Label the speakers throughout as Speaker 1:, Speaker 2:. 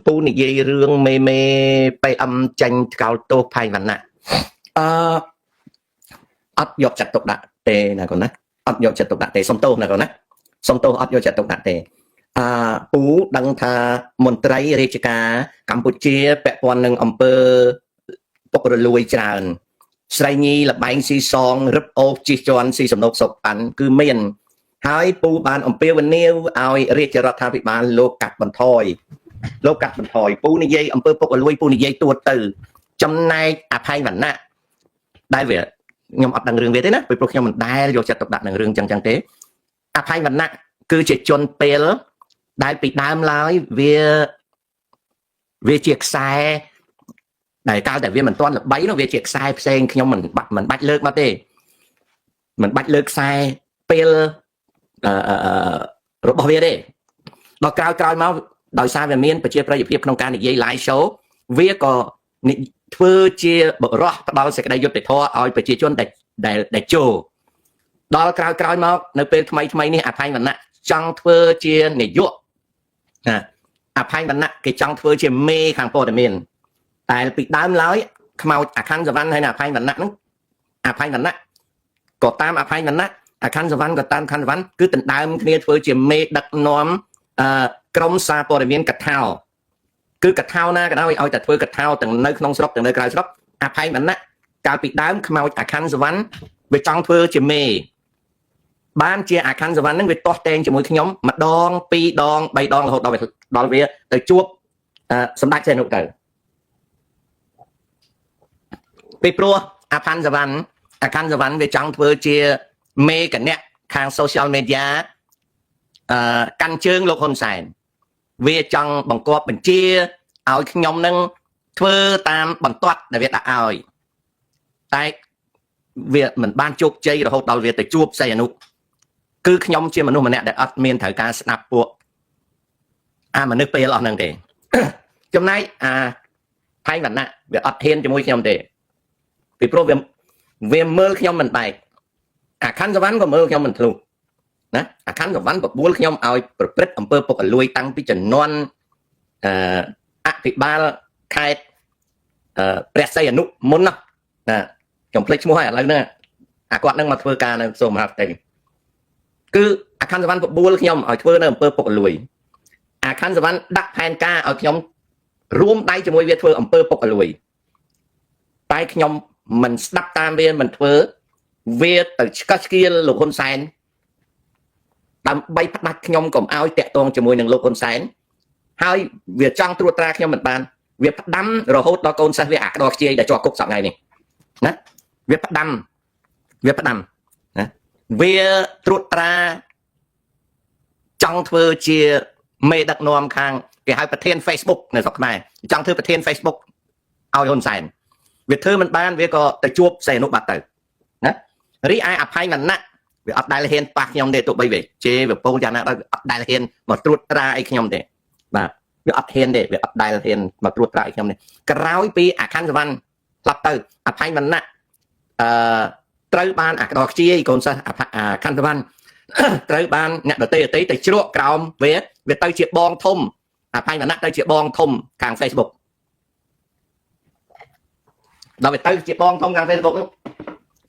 Speaker 1: ពូនិយាយរឿងមេមេ PM ចាញ់ថ្កោលទោសផៃវណ្ណៈអឺអត់យកចិត្តទុកដាក់ទេណាកូនណាអត់យកចិត្តទុកដាក់ទេសុំទោសណាកូនណាសុំទោសអត់យកចិត្តទុកដាក់ទេអឺពូដឹងថាមន្ត្រីរាជការកម្ពុជាពាក់ព័ន្ធនឹងអង្គើពុករលួយច្រើនស្រីញីលបែងស៊ីសងរឹបអូសជិះជាន់ស៊ីសំណុកសុកប៉ាន់គឺមានហើយពូបានអំពាវនាវឲ្យរាជរដ្ឋាភិបាលលោកកាត់បន្ថយលោកកាត់បន្ថយពូនិយាយអំពើពុករលួយពូនិយាយទួតទៅចំណែកអភ័យវណ្ណៈដែលវាខ្ញុំអត់ដឹងរឿងវាទេណាពីព្រោះខ្ញុំមិនដែលយកចិត្តទុកដាក់នឹងរឿងចឹងចឹងទេអភ័យវណ្ណៈគឺជាជនពេលដែលពីដើមឡើយវាវាជាខ្សែដែលកាលតែវាមិនទាន់ល្បីនោះវាជាខ្សែផ្សេងខ្ញុំមិនមិនបាច់លើកមកទេមិនបាច់លើកខ្សែពេលអឺរបស់វាទេដល់ក្រោយក្រោយមកដោយសារវាមានប្រជាប្រិយភាពក្នុងការនិយាយ live show វាក៏ធ្វើជាបរោះផ្ដល់សេចក្តីយុត្តិធម៌ឲ្យប្រជាជនដែលដែលដែលចូលដល់ក្រោយក្រោយមកនៅពេលថ្មីថ្មីនេះអភ័យវណ្ណៈចង់ធ្វើជានាយកណាអភ័យវណ្ណៈគេចង់ធ្វើជាមេខាងព័ត៌មានតែពីដើមឡើយខ្មោចអាខណ្ឌសវណ្ណហើយណាអភ័យវណ្ណៈហ្នឹងអភ័យវណ្ណៈក៏តាមអភ័យវណ្ណៈអាខណ្ឌសវណ្ណក៏តាមខណ្ឌសវណ្ណគឺដណ្ដើមគ្នាធ្វើជាមេដឹកនាំអឺក្រមសារព័ត៌មានកថាគឺកថាណាក៏ដោយឲ្យតែធ្វើកថាទាំងនៅក្នុងស្រុកទាំងនៅក្រៅស្រុកអភ័យវណ្ណៈកាលពីដើមខ្មោចអាខណ្ឌសវណ្ណវាចង់ធ្វើជាមេបានជាអាខណ្ឌសវណ្ណហ្នឹងវាទាស់តែងជាមួយខ្ញុំម្ដងពីរដងបីដងរហូតដល់ដល់វាទៅជួបសម្ដេចសេនុទៅពីព្រោះអាផាន់សវណ្ណអាខណ្ឌសវណ្ណវាចង់ធ្វើជាមេគណៈខាង social media អឺកាន់ជើងលោកហ៊ុនសែនវាចង់បង្គាប់បញ្ជាឲ្យខ្ញុំនឹងធ្វើតាមបន្ទាត់ដែលវាដាក់ឲ្យតែវាមិនបានជោគជ័យរហូតដល់វាទៅជួបសីអនុគឺខ្ញុំជាមនុស្សម្នាក់ដែលអត់មានត្រូវការស្ដាប់ពួកអាមនុស្សពេលអស់ហ្នឹងទេចំណែកអាថៃវណ្ណៈវាអត់ហ៊ានជាមួយខ្ញុំទេពីព្រោះវាវាមើលខ្ញុំមិនបែកអាខណ្ឌសវណ្ណក៏មើលខ្ញុំមិនធ្លុះណាអាខណ្ឌសវណ្ណបបួលខ្ញុំឲ្យប្រព្រឹត្តអំពើពុករលួយតាំងពីជំនាន់អឺអភិបាលខេត្តអឺព្រះសីហនុមុនណាណាខ្ញុំភ្លេចឈ្មោះហើយឥឡូវហ្នឹងអាគាត់នឹងមកធ្វើការនៅក្រសួងមហាផ្ទៃគឺអាខណ្ឌសវណ្ណបបួលខ្ញុំឲ្យធ្វើនៅអំពើពុករលួយអាខណ្ឌសវណ្ណដាក់ផែនការឲ្យខ្ញុំរួមដៃជាមួយវាធ្វើអំពើពុករលួយតែខ្ញុំមិនស្ដាប់តាមវាមិនធ្វើវាទៅឆ្កឹះឆ្កៀលលោកហ៊ុនសែនដើម្បីផ្ដាច់ខ្ញុំកុំឲ្យតាក់ទងជាមួយនឹងលោកហ៊ុនសែនហើយវាចង់ត្រួតត្រាខ្ញុំមិនបានវាផ្ដាំរហូតដល់កូនសិស្សវាអាក្តោខ្ជាយដែលជាប់គុកសប្តាហ៍ថ្ងៃនេះណាវាផ្ដាំវាផ្ដាំណាវាត្រួតត្រាចង់ធ្វើជាមេដឹកនាំខាងគេហៅប្រធាន Facebook នៅស្រុកខ្មែរចង់ធ្វើប្រធាន Facebook ឲ្យហ៊ុនសែនវាធ្វើមិនបានវាក៏ទៅជួបសេនុបាត់ទៅណារីឯអភ័យវណ្ណៈវាអត់ដែលហ៊ានប៉ះខ្ញុំទេទោះបីវាជេរវាពោលយ៉ាងណាដល់វាអត់ដែលហ៊ានមកត្រួតត្រាអីខ្ញុំទេបាទវាអត់ហ៊ានទេវាអត់ដែលហ៊ានមកត្រួតត្រាអីខ្ញុំទេក្រោយពីអាខណ្ឌសវណ្ណស្លាប់ទៅអភ័យវណ្ណៈអឺត្រូវបានអាក្តោខ្ជាយកូនសិស្សអាខណ្ឌសវណ្ណត្រូវបានអ្នកដតីដតីទៅជ្រក់ក្រោមវាវាទៅជាបងធំអភ័យវណ្ណៈទៅជាបងធំខាង Facebook ដល់វាទៅជាបងធំខាង Facebook នោះ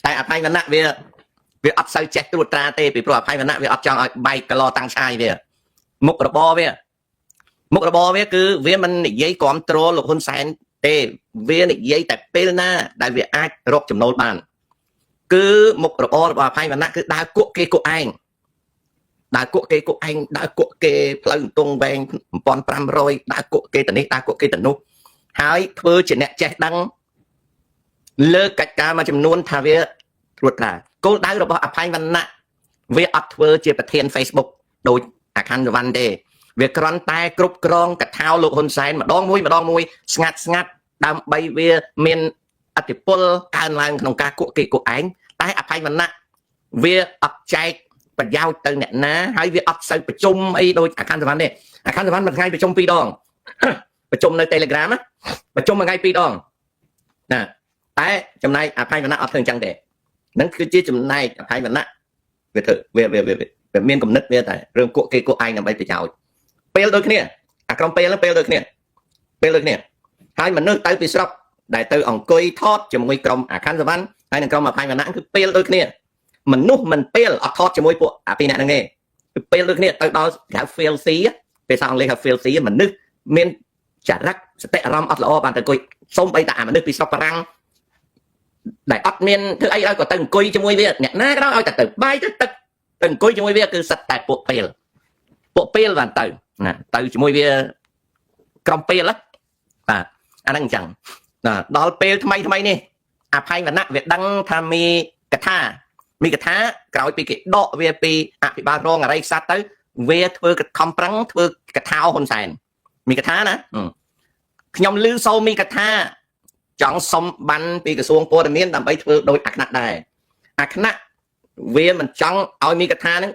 Speaker 1: តែអភ័យវណ្ណៈវាវាអត់សូវចេះត្រួតត្រាទេពីព្រោះអភ័យវណ្ណៈវាអត់ចង់ឲ្យបែកកឡតាំងឆាយវាមុខរបរវាមុខរបរវាគឺវាមិននិយាយគ្រប់គ្រងលោកហ៊ុនសែនទេវានិយាយតែពេលណាដែលវាអាចរកចំណូលបានគឺមុខរបររបស់អភ័យវណ្ណៈគឺដើរគក់គេគក់ឯងដើរគក់គេគក់ឯងដើរគក់គេផ្លូវទងវែង1500ដើរគក់គេទៅនេះដើរគក់គេទៅនោះហើយធ្វើជាអ្នកចេះដឹងលើកកិច្ចការមួយចំនួនថាវាត្រួតត្រាគោលដៅរបស់អភ័យវណ្ណៈវាអត់ធ្វើជាប្រធាន Facebook ដូចអាខណ្ឌសវណ្ណទេវាគ្រាន់តែគ្រប់គ្រងកថាលោកហ៊ុនសែនម្ដងមួយម្ដងមួយស្ងាត់ស្ងាត់ដើម្បីវាមានអធិពលកើនឡើងក្នុងការគក់គេគក់ឯងតែអភ័យវណ្ណៈវាអត់ចែកប្រយោជន៍ទៅអ្នកណាហើយវាអត់សូវប្រជុំអីដូចអាខណ្ឌសវណ្ណទេអាខណ្ឌសវណ្ណមួយថ្ងៃប្រជុំពីរដងប្រជុំនៅ Telegram ណាប្រជុំមួយថ្ងៃពីរដងណាតែចំណែកអភ័យវណ្ណៈអត់ធ្វើអញ្ចឹងទេនឹងគឺជាចំណែកអភ័យវណ្ណៈវាធ្វើវាវាវាវាមានគំនិតវាតែរឿងគក់គេគក់ឯងដើម្បីប្រយោជន៍ពេលដូចគ្នាអាក្រុមពេលហ្នឹងពេលដូចគ្នា ពេលដូចគ្នាហើយមនុស្សទៅពីស្រុកដែលទៅអង្គុយថតជាមួយក្រុមអាខណ្ឌសវណ្ណហើយនិងក្រុមអភ័យវណ្ណៈគឺពេលដូចគ្នាមនុស្សមិនពេលអត់ថតជាមួយពួកអាពីរអ្នកហ្នឹងទេគឺពេលដូចគ្នាទៅដល់គេហៅ filthy ភាសាអង់គ្លេសហៅ filthy មនុស្សមានចរិតសតិអារម្មណ៍អត់ល្អបានទៅអង្គុយសូម្បីតែអាមនុស្សពីស្រុកបារាំងដែលអត់មានធ្វើអីឲ្យក៏ទៅអង្គុយជាមួយវាអ្នកណាក៏ដោយឲ្យតែទៅបាយទៅទឹកទៅអង្គុយជាមួយវាគឺសិតតែពួកពេលពួកពេលបានទៅណាទៅជាមួយវាក្រុមពេលណាបាទអាហ្នឹងអញ្ចឹងណាដល់ពេលថ្មីថ្មីនេះអភ័យវណ្ណៈវាដឹងថាមីកថាមីកថាក្រោយពីគេដកវាពីអភិបាលរងអរិយស័ព្ទទៅវាធ្វើខំប្រឹងធ្វើកថាហ៊ុនសែនមីកថាណាខ្ញុំឮសូមីកថាចង់សុំបានពីក្រសួងព័ត៌មានដើម្បីធ្វើដោយអាគណៈដែរអាគណៈវាមិនចង់ឲ្យមីកថាហ្នឹង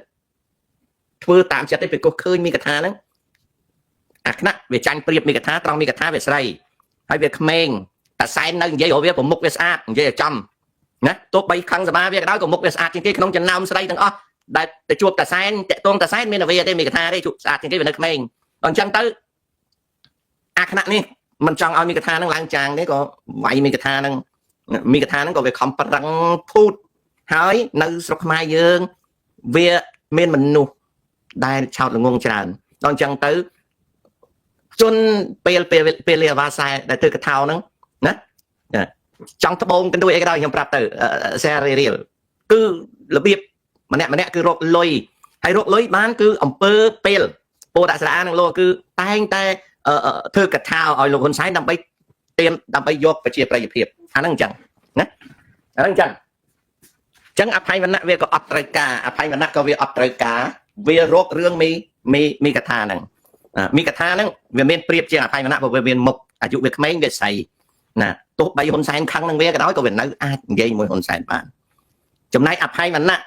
Speaker 1: ធ្វើតាមចិត្តទេពីព្រោះឃើញមីកថាហ្នឹងអាគណៈវាចាញ់ប្រៀបមីកថាត្រង់មីកថាវាស្រីហើយវាក្មេងតែសែននៅនិយាយរកវាប្រមុខវាស្អាតនិយាយឲ្យចំណាទោះបីខឹងសមាវាក៏ដោយក៏មុខវាស្អាតជាងគេក្នុងចំណោមស្រីទាំងអស់ដែលទៅជួបតាសែនតាក់ទងតាសែនមានតែវាទេមីកថាទេជួបស្អាតជាងគេវានៅក្មេងអញ្ចឹងទៅអាគណៈនេះមិនចង់ឲ្យមីកថានឹងឡើងចាងទេក៏វាយមីកថានឹងមីកថានឹងក៏វាខំប្រឹងភូតហើយនៅស្រុកខ្មែរយើងវាមានមនុស្សដែលឆោតល្ងងច្រើនដល់អញ្ចឹងទៅជនពេលពេលពេលលាវ៉ាសែដែលធ្វើកថាហ្នឹងណាចង់ត្បូងកន្ទួយអីក៏ដោយខ្ញុំប្រាប់ទៅសែរីរៀលគឺរបៀបម្នាក់ម្នាក់គឺរកលុយហើយរកលុយបានគឺអំពើពេលពោដាក់ស្រានឹងលោកគឺតែងតែធ្វើកថាឲ្យលោកហ៊ុនសែនដើម្បីទៀមដើម្បីយកប្រជាប្រិយភាពអាហ្នឹងអញ្ចឹងណាអាហ្នឹងអញ្ចឹងអញ្ចឹងអភ័យវណ្ណៈវាក៏អត់ត្រូវការអភ័យវណ្ណៈក៏វាអត់ត្រូវការវារករឿងមីមីមីកថាហ្នឹងមីកថាហ្នឹងវាមានប្រៀបជាងអភ័យវណ្ណៈព្រោះវាមានមុខអាយុវាក្មេងវាស្រីណាទោះបីហ៊ុនសែនខឹងនឹងវាក៏ដោយក៏វានៅអាចនិយាយជាមួយហ៊ុនសែនបានចំណែកអភ័យវណ្ណៈ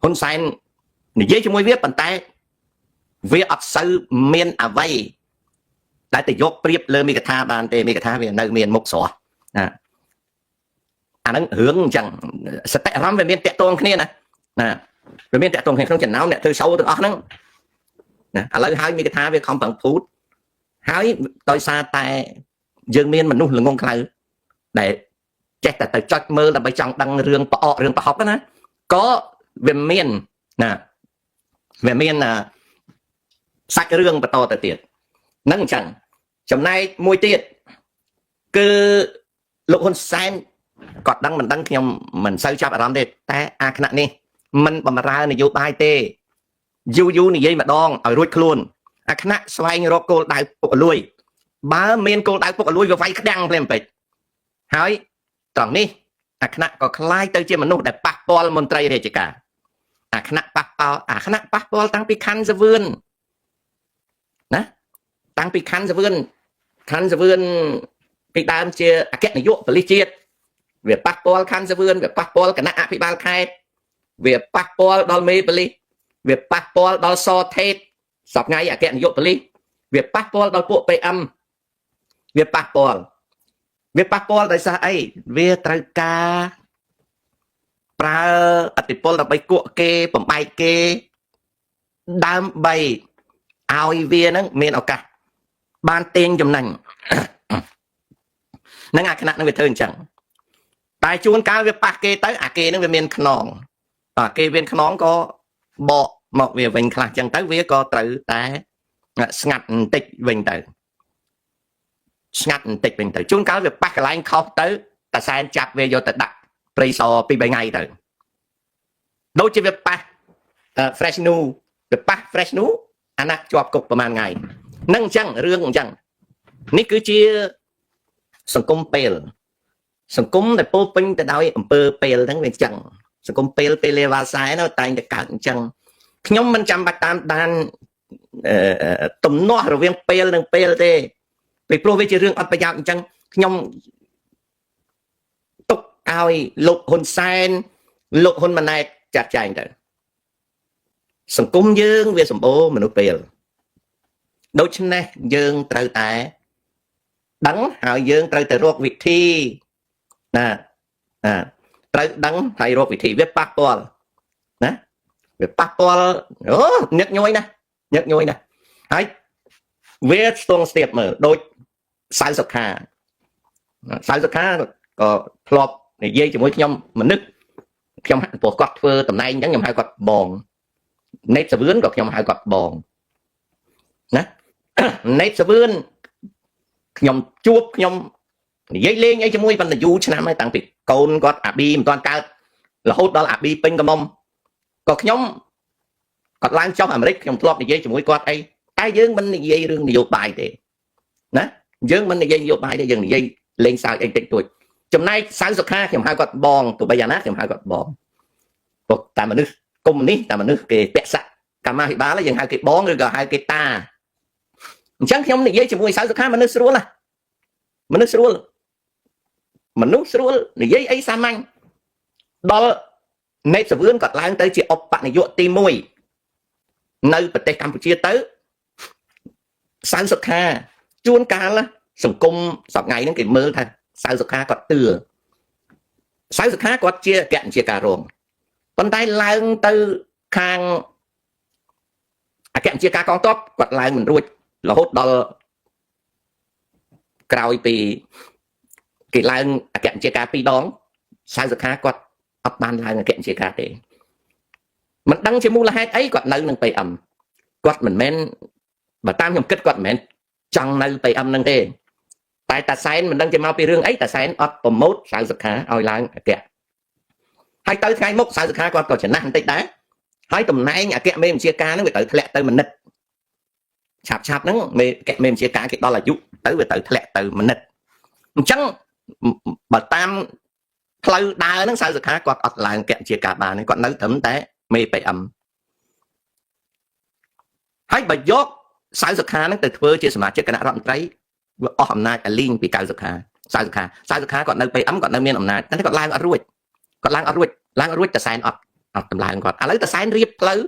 Speaker 1: ហ៊ុនសែននិយាយជាមួយវាប៉ុន្តែវាអត់សូវមានអវ័យដែលទៅយកប្រៀបលើមីកថាបានទេមីកថាវានៅមានមុខស្រស់ណាអាហ្នឹងរឿងអញ្ចឹងសតិអារម្មណ៍វាមានតាក់ទងគ្នាណាណាវាមានតាក់ទងគ្នាក្នុងចំណោមអ្នកធ្វើសូទាំងអស់ហ្នឹងណាឥឡូវហើយមីកថាវាខំប្រឹងភូតហើយដោយសារតែយើងមានមនុស្សល្ងងខ្លៅដែលចេះតែទៅចុចមើលដើម្បីចង់ដឹងរឿងប្រអករឿងប្រហុកណាក៏វាមានណាវាមានសាច់រឿងបន្តទៅទៀតនឹងអញ្ចឹងចំណែកមួយទៀតគឺលោកហ៊ុនសែនគាត់ដឹងមិនដឹងខ្ញុំមិនសូវចាប់អារម្មណ៍ទេតែអាគណៈនេះមិនបំរើនយោបាយទេយូរយូរនិយាយម្ដងឲ្យរួចខ្លួនអាគណៈស្វែងរកគោលដៅពុករលួយបើមានគោលដៅពុករលួយវាវាយក្តាំងភ្លាមពេចហើយត្រង់នេះអាគណៈក៏คล้ายទៅជាមនុស្សដែលប៉ះពាល់មន្ត្រីរាជការអាគណៈប៉ះពាល់អាគណៈប៉ះពាល់តាំងពីខណ្ឌសវឿនណាតាំងពីខណ្ឌសវឿនខណ្ឌសវឿនពីដើមជាអគ្គនាយកប៉ូលីសជាតិវាប៉ះពាល់ខណ្ឌសវឿនវាប៉ះពាល់គណៈអភិបាលខេត្តវាប៉ះពាល់ដល់មេប៉ូលីសវាប៉ះពាល់ដល់សថេតសប្ងៃអគ្គនាយកប៉ូលីសវាប៉ះពាល់ដល់ពួក PM វាប៉ះពាល់វាប៉ះពាល់ដោយសារអីវាត្រូវការប្រើអតិពលដើម្បីគក់គេបំបែកគេដើម្បីឲ្យវានឹងមានឱកាសបានទាញចំណេញនឹងអាគណៈនឹងវាធ្វើអញ្ចឹងតែជួនកាលវាប៉ះគេទៅអាគេនឹងវាមានខ្នងអាគេមានខ្នងក៏បកមកវាវិញខ្លះអញ្ចឹងទៅវាក៏ត្រូវតែស្ងាត់បន្តិចវិញទៅស្ងាត់បន្តិចវិញទៅជួនកាលវាប៉ះកន្លែងខុសទៅតាសែនចាប់វាយកទៅដាក់ព្រៃសរពី3ថ្ងៃទៅដូចជាវាប៉ះ fresh new វាប៉ះ fresh new អាណាជាប់គុកប្រហែលថ្ងៃនឹងអញ្ចឹងរឿងអញ្ចឹងនេះគឺជាសង្គមពេលសង្គមដែលពោពេញទៅដោយអំពើពេលហ្នឹងវាអញ្ចឹងសង្គមពេលពេលលេវ៉ាសែនៅតែងតែកើតអញ្ចឹងខ្ញុំមិនចាំបាច់តាមដានទំនាស់រវាងពេលនិងពេលទេពីព្រោះវាជារឿងអត់ប្រយោជន៍អញ្ចឹងខ្ញុំទុកឲ្យលោកហ៊ុនសែនលោកហ៊ុនម៉ាណែតចាត់ចែងទៅសង្គមយើងវាសម្បូរមនុស្សពេលដូច្នេះយើងត្រូវតែដឹងហើយយើងត្រូវតែរកវិធីណាណាត្រូវដឹងហើយរកវិធីវាប៉ះពាល់ណាវាប៉ះពាល់អូញឹកញយណាញឹកញយណាហើយវាស្ទង់ស្ទាបមើលដូច សៅសុខាសៅសុខាក៏ធ្លាប់និយាយជាមួយខ្ញុំមនុស្សខ្ញុំព្រោះគាត់ធ្វើតំណែងអញ្ចឹងខ្ញុំហៅគាត់បងណេតសាវឿនក៏ខ្ញុំហៅគាត់បងណាណេតសាវឿនខ្ញុំជួបខ្ញុំនិយាយលេងអីជាមួយប៉ុន្តែយូរឆ្នាំហើយតាំងពីកូនគាត់អាប៊ីមិនទាន់កើតរហូតដល់អាប៊ីពេញកំមុំក៏ខ្ញុំគាត់ឡើងចុះអាមេរិកខ្ញុំធ្លាប់និយាយជាមួយគាត់អីតែយើងមិននិយាយរឿងនយោបាយទេណាយើងមិននិយាយនយោបាយទេយើងនិយាយលេងសើចអីតិចតួចចំណែកសៅសុខាខ្ញុំហៅគាត់បងទោះបីយ៉ាងណាខ្ញុំហៅគាត់បងព្រោះតែមនុស្សគុំនេះតែមនុស្សគេពាក់ស័កកម្មាភិបាលយើងហៅគេបងឬក៏ហៅគេតាអញ្ចឹងខ្ញុំនិយាយជាមួយសៅសុខាមនុស្សស្រួលណាមនុស្សស្រួលមនុស្សស្រួលនិយាយអីសាមញ្ញដល់ណេតសាវឿនគាត់ឡើងទៅជាឧបនាយកទី1នៅប្រទេសកម្ពុជាទៅសៅសុខាជួនកាលសង្គមសប្ងៃហ្នឹងគេមើលថាសៅសុខាគាត់ទឿសៅសុខាគាត់ជាអគ្គបញ្ជាការរងប៉ុន្តែឡើងទៅខាងអគ្គបញ្ជាការកងទ័ពគាត់ឡើងមិនរួចរហូតដល់ក្រោយពីគេឡើងអគ្គបញ្ជាការ2ដងសៅសុខាគាត់អត់បានឡើងអគ្គបញ្ជាការទេមិនដឹងជាមូលហេតុអីគាត់នៅនឹង PM គាត់មិនមែនបើតាមខ្ញុំគិតគាត់មិនមែនចង់នៅ PM នឹងទេតែតាសែនមិនដឹងជាមកពីរឿងអីតាសែនអត់ប្រម៉ូទសៅសុខាឲ្យឡើងអគ្គហើយទៅថ្ងៃមុខសៅសុខាគាត់ក៏ចំណាស់បន្តិចដែរហើយតំណែងអគ្គមេបញ្ជាការហ្នឹងវាត្រូវធ្លាក់ទៅមនិតឆាប់ឆាប់ហ្នឹងមេអគ្គមេបញ្ជាការគេដល់អាយុទៅវាត្រូវធ្លាក់ទៅមនិតអញ្ចឹងបើតាមផ្លូវដើរហ្នឹងសៅសុខាគាត់អត់ឡើងអគ្គបញ្ជាការបានគាត់នៅត្រឹមតែមេ PM ហើយបើយកសៅសុខាហ្នឹងទៅធ្វើជាសមាជិកគណៈរដ្ឋមន្ត្រីវាអស់អំណាចអាលីងពីកៅសុខាសៅសុខាសៅសុខាគាត់នៅ PM គាត់នៅមានអំណាចតែគាត់ឡើងអត់រួចគាត់ឡើងអត់រួចឡើងអត់រួចតសែនអត់អត់តម្លើងគាត់ឥឡូវតសែនរៀបផ្លូវ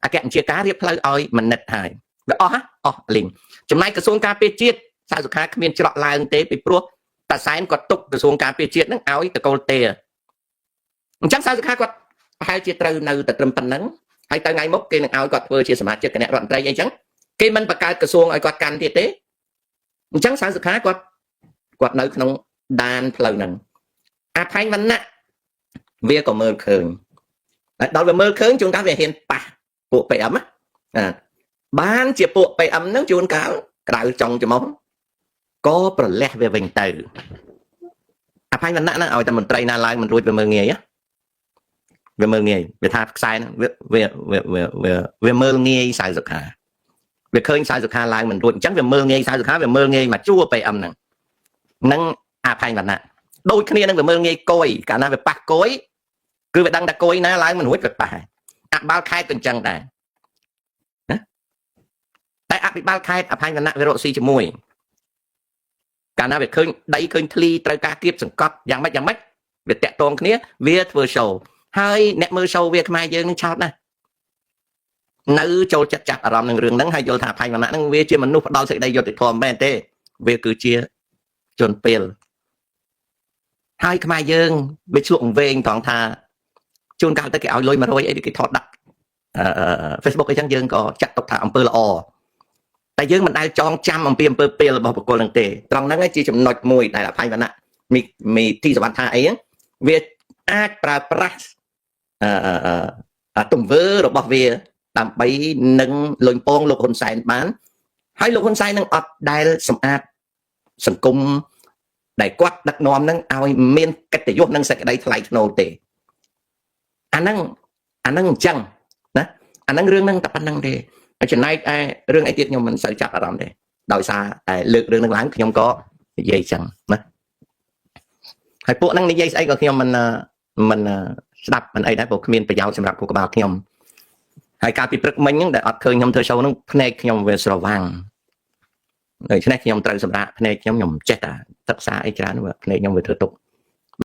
Speaker 1: អគ្គបញ្ជាការរៀបផ្លូវឲ្យមនិតហើយវាអស់អស់លីងចំណែកក្រសួងការពារជាតិសៅសុខាគ្មានច្រកឡើងទេពីព្រោះតសែនគាត់ទុកក្រសួងការពារជាតិហ្នឹងឲ្យតកូលទេអញ្ចឹងសៅសុខាគាត់ប្រហែលជាត្រូវនៅតែត្រឹមប៉ុណ្្នឹងហើយទៅថ្ងៃមុខគេនឹងឲ្យគាត់ធ្វើជាសមាជិកគណៈរដ្ឋមន្ត្រីអីចឹងគេមិនបង្កើតក្រសួងឲ្យគាត់កាន់ទៀតទេអញ្ចឹងសៅសុខាគាត់គាត់នៅក្នុងដានផ្លូវហ្នឹងអាផែងវណ្ណៈវាក៏មើលឃើញតែដល់វាមើលឃើញជួនកាលវាហ៊ានប៉ះពួក PM ណាបានជាពួក PM ហ្នឹងជួនកាលក្តៅចង់ច្មោះក៏ប្រលះវាវិញទៅអាផែងវណ្ណៈហ្នឹងឲ្យតែមន្ត្រីណាឡើងមិនរួចវាមើលងាយវាមើលងាយវាថាខ្សែហ្នឹងវាវាវាវាវាមើលងាយសៅសុខាវាឃើញសៅសុខាឡើងមិនរួចអញ្ចឹងវាមើលងាយសៅសុខាវាមើលងាយមកជួ PM ហ្នឹងនឹងអាផែងវណ្ណៈដូចគ្នានឹងវាមើលងាយកុយកាលណាវាប៉ះកុយគឺវាដឹងថាកុយណាឡើងមិនរួចវាប៉ះអបាលខេតក៏អញ្ចឹងដែរណាតែអភិបាលខេតអផែងវណ្ណៈវារកស៊ីជាមួយកាលណាវាឃើញដីឃើញធ្លីត្រូវការគៀបសង្កត់យ៉ាងម៉េចយ៉ាងម៉េចវាតាក់ទងគ្នាវាធ្វើ show ហើយអ្នកមើល show វាខ្មែរយើងនឹងឆោតណាស់នៅចូលចិត្តចាប់អារម្មណ៍នឹងរឿងហ្នឹងហើយយល់ថាផែងវណ្ណៈហ្នឹងវាជាមនុស្សផ្ដល់សេចក្តីយុត្តិធម៌មែនទេវាគឺជាជនពេលហើយខ្មែរយើងវាឆ្លក់អង្វែងត្រង់ថាជួនកាលទៅគេឲ្យលុយ100អីគេថតដាក់អឺ Facebook អីចឹងយើងក៏ចាត់ទុកថាអំពើល្អតែយើងមិនដែលចងចាំអំពីអំពើពេលរបស់បុគ្គលហ្នឹងទេត្រង់ហ្នឹងជាចំណុចមួយដែលអភ័យវណ្ណៈមីមីទីសវណ្ណថាអីហ្នឹងវាអាចប្រើប្រាស់អឺទង្វើរបស់វាដើម្បីនឹងលុញពងលោកហ៊ុនសែនបានហើយលោកហ៊ុនសែននឹងអត់ដែលសម្អាតសង្គមដែលគាត់ដឹកនាំនឹងឲ្យមានកិត្តិយសនិងសេចក្តីថ្លៃថ្នូរទេអាហ្នឹងអាហ្នឹងអញ្ចឹងណាអាហ្នឹងរឿងហ្នឹងតែប៉ុណ្្នឹងទេហើយចំណែកឯរឿងអីទៀតខ្ញុំមិនសូវចាប់អារម្មណ៍ទេដោយសារតែលើករឿងហ្នឹងឡើងខ្ញុំក៏និយាយអញ្ចឹងណាហើយពួកហ្នឹងនិយាយស្អីក៏ខ្ញុំមិនមិនស្ដាប់មិនអីដែរព្រោះគ្មានប្រយោជន៍សម្រាប់ខួរក្បាលខ្ញុំហើយកាលពីព្រឹកមិញហ្នឹងដែលអត់ឃើញខ្ញុំធ្វើ show ហ្នឹងភ្នែកខ្ញុំវាស្រវាំងដូច្នេះខ្ញុំត្រូវសម្រាប់ភ្នែកខ្ញុំខ្ញុំចេះតែសិក្សាអីច្រើនភ្នែកខ្ញុំវាធ្វើទុក